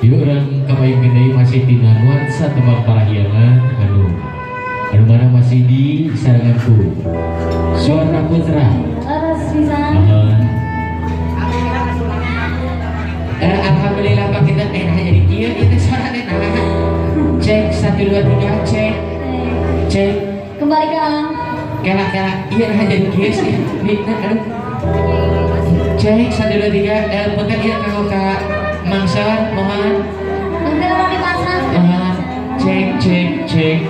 Yuk urang kapayun deui masih dina nuansa tembang parahyangan anu anu mana masih di saranganku Suara Putra. Leres pisan. Mohon. Alhamdulillah Pak kita nah jadi kieu ieu teh suara teh nah. Cek 1 2 3 cek cek. Kembali ke alam. Kela kela iya nah jadi kieu sih. Nih nah aduh. Cek 1 2 3 punten ieu kanggo ka Mangsa mohon. Nanti orang dipasang. Mohon cek cek cek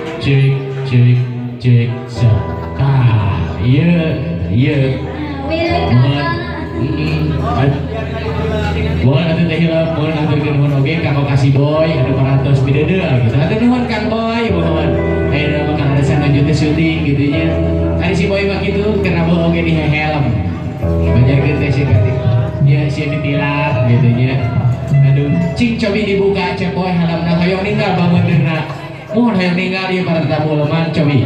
cek cek cek ah iya iya. Milik Mohon. kakak. Mohon atuh teh hilap, mohon aturkeun nuhun oge kanggo kasih boy anu parantos mideudeuh gitu. Hatur nuhun Kang Boy, mohon. Ayeuna mah kang alesan lanjut teh syuting gitu nya. Ari si Boy mah kitu keur nabuh oge di helm. Banjarkeun teh si katik. Ya si ditilap gitu nya. Aduh, cing cobi dibuka cek boy helmna hoyong ninggal bangundeurna. Mohon hoyong ninggal ieu para tetamu leman cobi.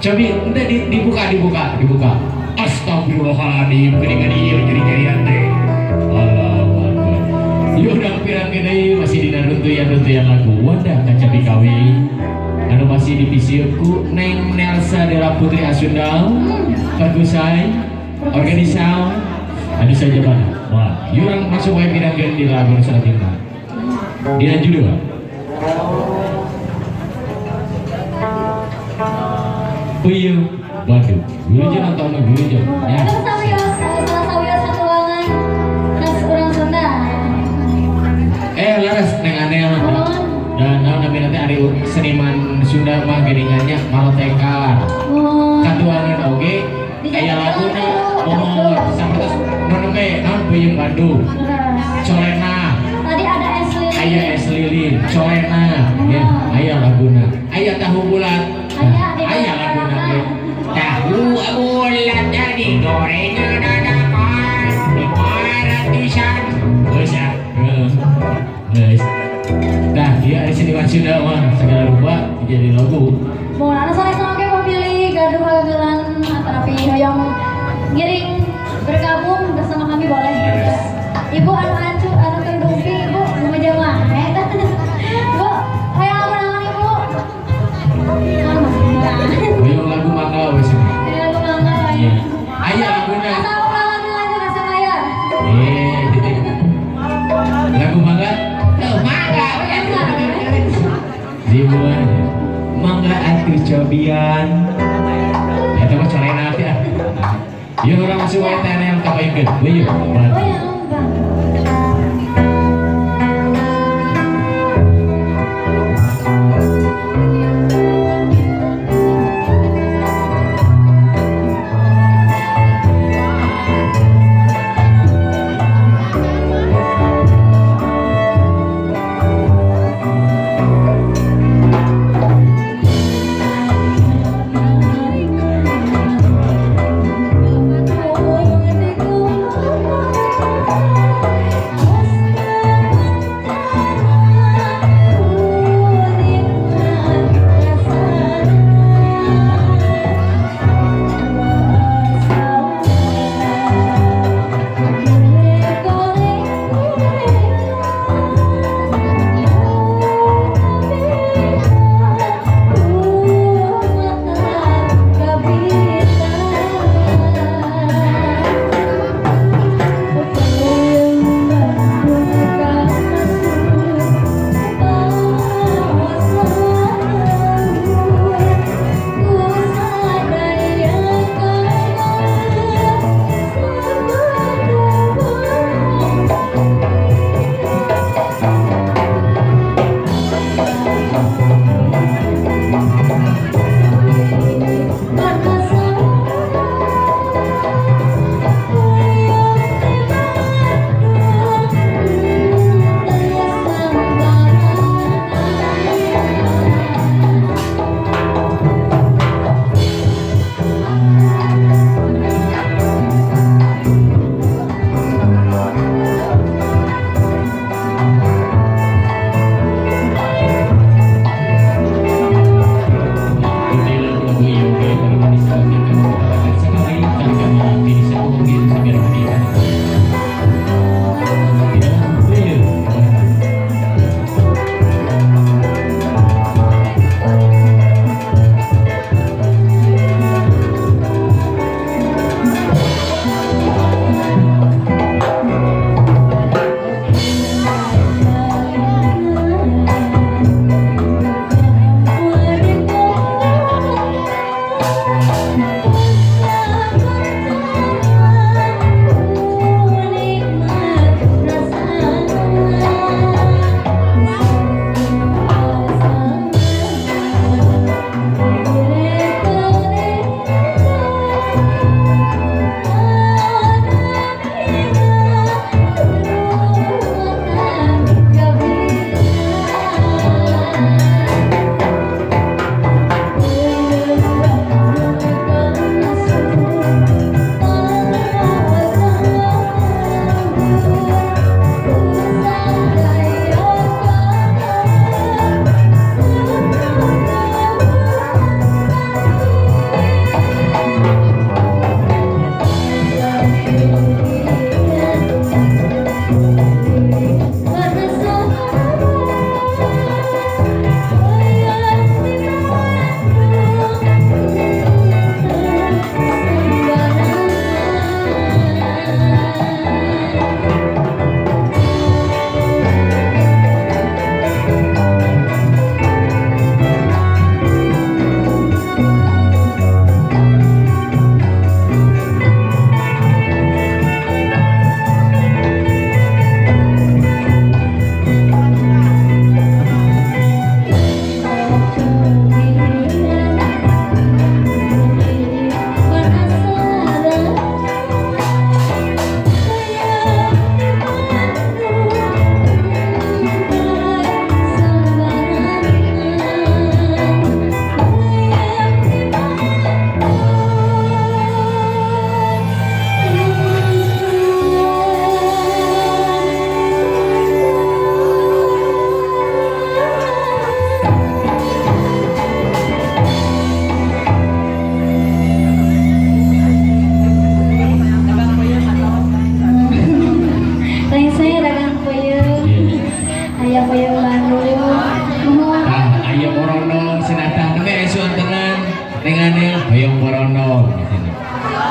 Cobi ente dibuka dibuka dibuka. Astagfirullahaladzim, geuningan ieu jadi-jadian teh. Allahu Akbar. Yuk urang pirang deui masih dina runtuyan-runtuyan lagu Wanda Kacapi Kawi. Anu masih dipisieun ku Neng Nelsa Della Putri Asundau, Perkusai, Organisau, anu saja mana. Wah, yuk urang masuk wae pirangkeun di lagu nu salajengna. Dina judul Puyuh Bandung. Wilujeng nonton wilujeng. Ya. Itu sawios, salah sawios satuangan khas urang Sunda. Laras neng aneh. Mohon. Dan naon namina teh ari seniman Sunda mah geuningannya malotekar. Mohon. Katuangan oge aya laguna mohon sapertos nu nembe naon Puyuh Bandung. Leres. Colena, Tadi ada es lilin. Aya es lilin, colena, ya, aya laguna. Aya tahu bulat. Aya, di Aya laguna ge. Tahu bulat jadi gorengan dadakan 500-an. Geus ah. Heeh. Geus. Nah, dia di seniman Sunda mah segala rupa jadi lagu. Mohon anu sanes oge pemilih gaduh kagagelan atanapi hoyong ngiring bergabung bersama kami boleh. Leres. Ibu anu ancu anu kerudung ibu lumayan wae. Bu, hoyong lagu naon ibu? Naon mangga. Hoyong lagu mangga we sih. Hoyong lagu mangga wae. Iya. Aya laguna. Asal ulah lagu lanjut asa bayar. Eh, lagu mangga? Oh, mangga. Zibuan. Mangga atuh cobian. Eta mah colena ya. Yuk urang masuk wae teh yang kapayunkeun. Yuk. Oh ya, Bang.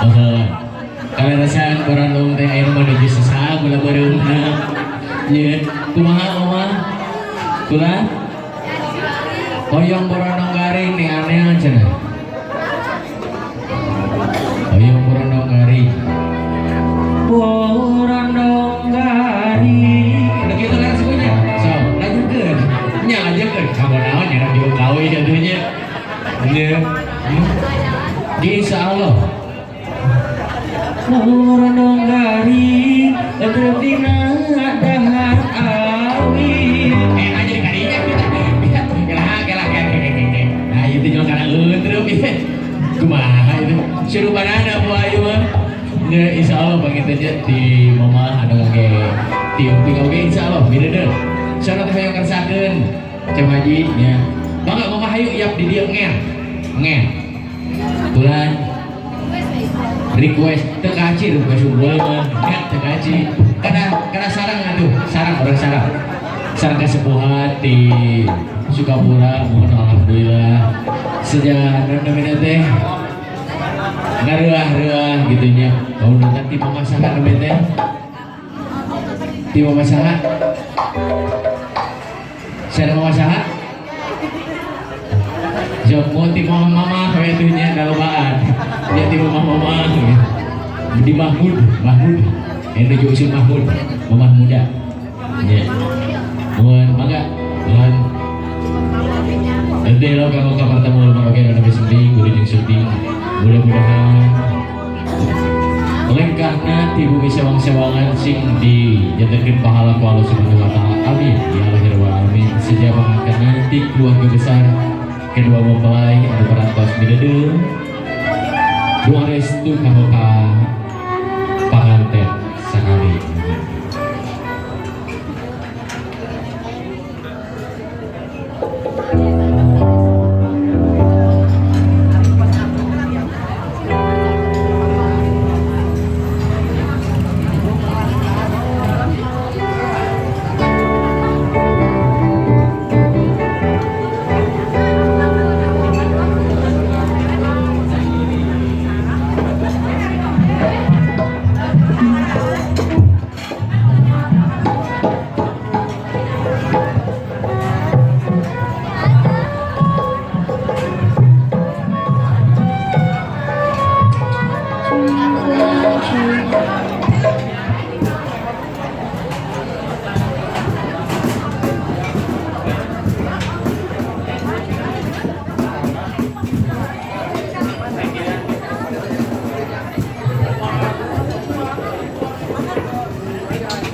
Mohon. Kaleresan borondong teh ayeuna menuju sesah gula beureumna. Nya, kumaha omah? Kula? Hoyong borondong garing nih aneh cenah. Hoyong borondong garing. Borondong garing. Udah gitu kan semuanya. So, lanjutkeun. Nya lanjutkeun. Kamu naon nya juga kawin atuh nya. Nya. Insya Allah. Borondong garing teu dina dahar awi. Aja di kadinya kita. Kela kela kela kela. Nah, itu juga karena eunteup ieu. Kumaha itu? Surupanana Bu Ayu mah. Ya, insya Allah panginten nya di mama anu ngangge tiup oge insya Allah mideudeuh. Sono teh hoyong kersakeun Cem Haji nya. Mangga mama hayu iap di dieu nger. Nger. Bulan request teu kaci request unggul mah nya teu kaci. Kana sarang atuh, sarang orang sarang. Sarang kesepuhan di Sukapura mohon alhamdulillah sejak namina teh ngareah-reuah gitu nya. Kalau nonton ti mama saha namina teh? Ti mama saha? Sareng mama saha? Jomo ti mama mama we atuh nya dalobaan. Nya ti mama mama gitu. Di Mahmud, Mahmud. Ini nuju usul Mahmud, mamah muda. Nya. Mohon mangga, mohon. Nanti lo kamu kabar temu lo oke dan syuting, kudu jeung syuting. Mudah-mudahan lengkahna ti bumi sewang-sewangan sing dijantenkeun pahala ku Allah Subhanahu wa taala. Amin. Ya Allah ya Rabbal alamin. Sejak pangangkatna ti keluarga besar kedua mempelai anu parantos mideudeuh. Doa restu kanggo ka panganten sakali.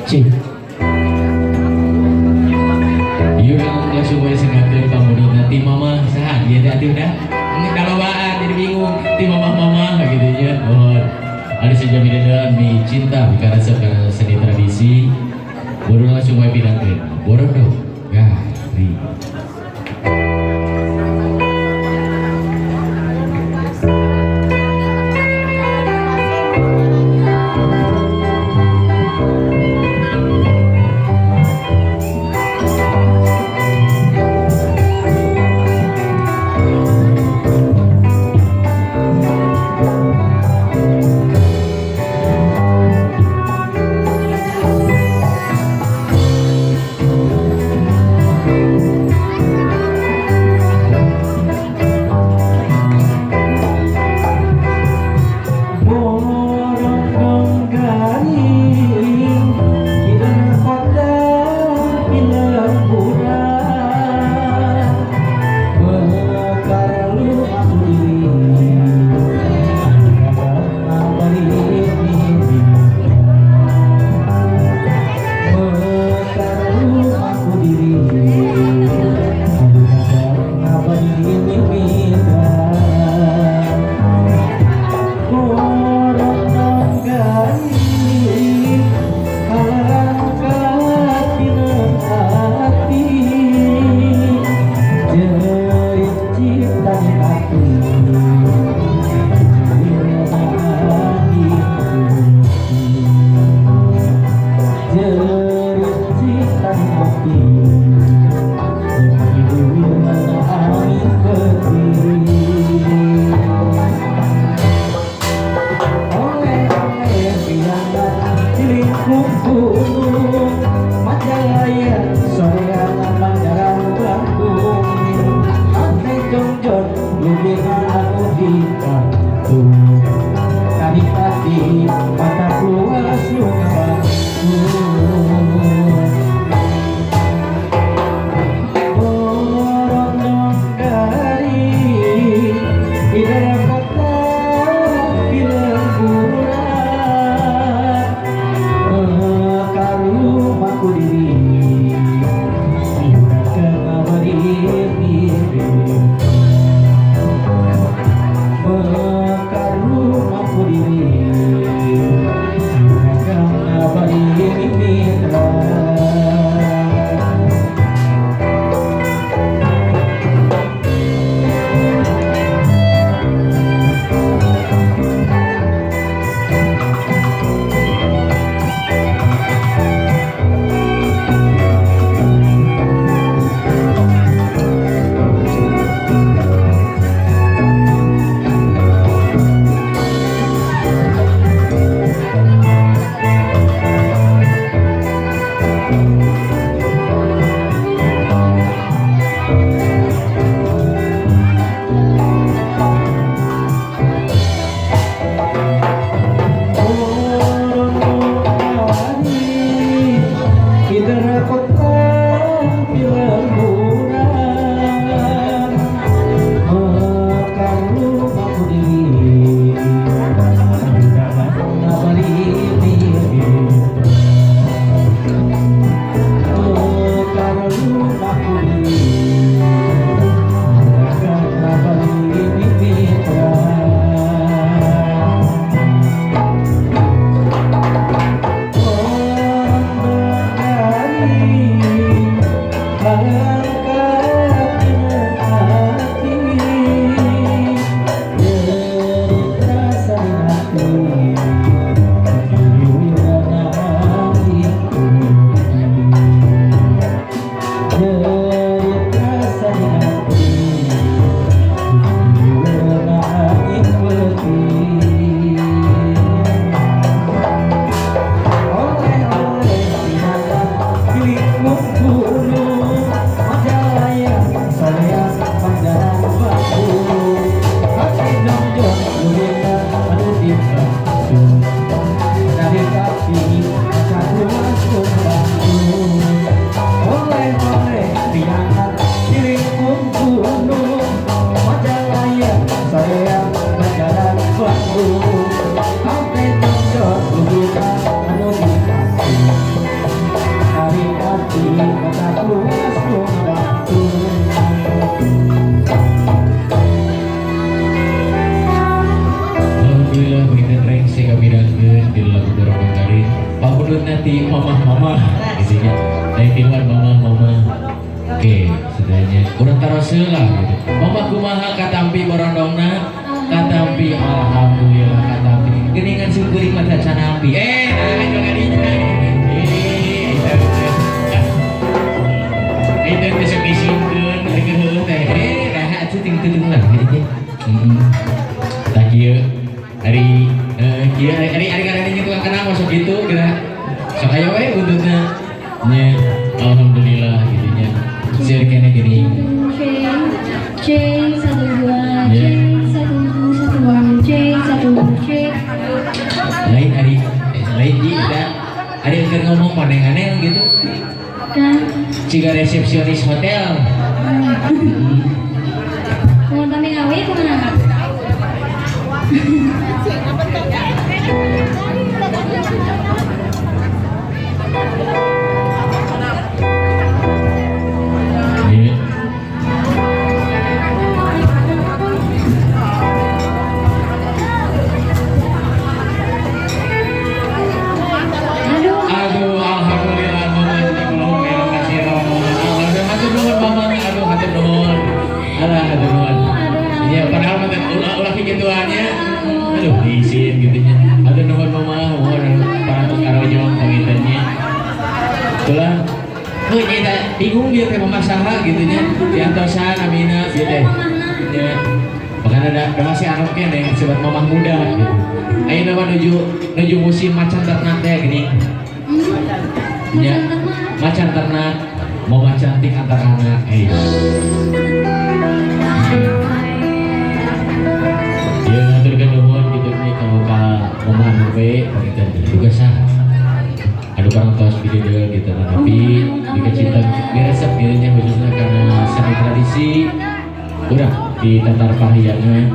Cik. Ieu kan langsung we sengakeun pamudutna ti mama saha ieu teh atuh dah. Kalobaan jadi bingung ti mama-mama gitu nya. Mohon ada sejami dalam mi cinta bicara kana seni tradisi. Bodoh langsung we pidangkeun. Bodoh gari. Thank Gunung Majalaya soreang Banjaran Bandung Ate jongjon lubingan anu di Bandung Tadi mata luas nu Bandung Borondong garing di dalam kota pilemburan Mekar rumahku diri Mekar rumahku diri mitra. Alhamdulillah berikan rengse kami dangkeun di lagu Borondong Garing. Pamundutna ti mamah-mamah gitu nya. Dari tiluan mamah-mamah. Oke, sudahnya. Urang taros heula gitu. Mamah kumaha katampi borondongna? Katampi alhamdulillah katampi. Geuningan syukuring mah can nampi. Nah juga dinya. Itu teh isingkeun ari heueuh teh. Nah atuh ting teutung lah gitu nya. Heeh. Tah kieu ari kieu ari ari ari tukang kenang masuk gitu geura. Sok aya we buntutna. Nya alhamdulillah gitu nya. Seueur keneh gini. Cek, cek, satu dua, cek, satu satu dua, cek, satu cek. Lain ari lain ji da ari keur ngomong maneh-aneh gitu. Kan Ciga resepsionis hotel. Mau kami ngawe kemana? Iya. Aduh. Aduh, alhamdulillah mama jadi belum merah kasih Alhamdulillah, hatur nuhun mama, aduh hatur nuhun. Alah hatur nuhun. Iya, padahal mah ulah ulah kikituannya. Aduh, diisin gitu nya. Hatur nuhun mama, mohon parantos karojong pangintennya. Itulah. Heuh nya teh bingung dia teh mama saha gitu nya. Diantosan amina ieu teh. Nya. Bahkan ada masih anu keneh disebut mamah muda gitu. Ayeuna mah nuju nuju musim macan ternak teh gini. Ya. Macan ternak. Macan ternak, mama cantik antar anak. Eh. Ya, haturkeun nuhun gitu nya kanggo ka Mama Nuwe panginten juga sah. Anu parantos video gitu, tapi dikacinta diresep gitu nya, khususnya karena seni tradisi urang di Tatar Parahyangan.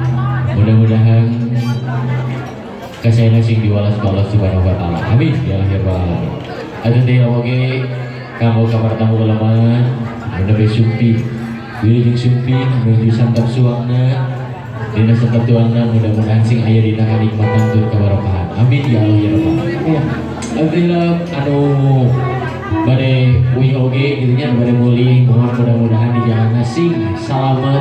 Mudah-mudahan kasayana sing diwalas ku Allah Subhanahu wa Taala. Amin ya Allah ya Rabbal alamin. Atuh teh oge kanggo kamar tamu lemahan anu nembe sumping. Wilujeng sumping menuju santap suangna. Dina santap tuangna mudah-mudahan sing aya dina kanikmatan tur kabarokahan. Amin ya Allah ya Rabbal alamin. Alhamdulillah, anu bade uih oge gitu nya, bade mulih, mohon mudah-mudahan di jalan sing salamet.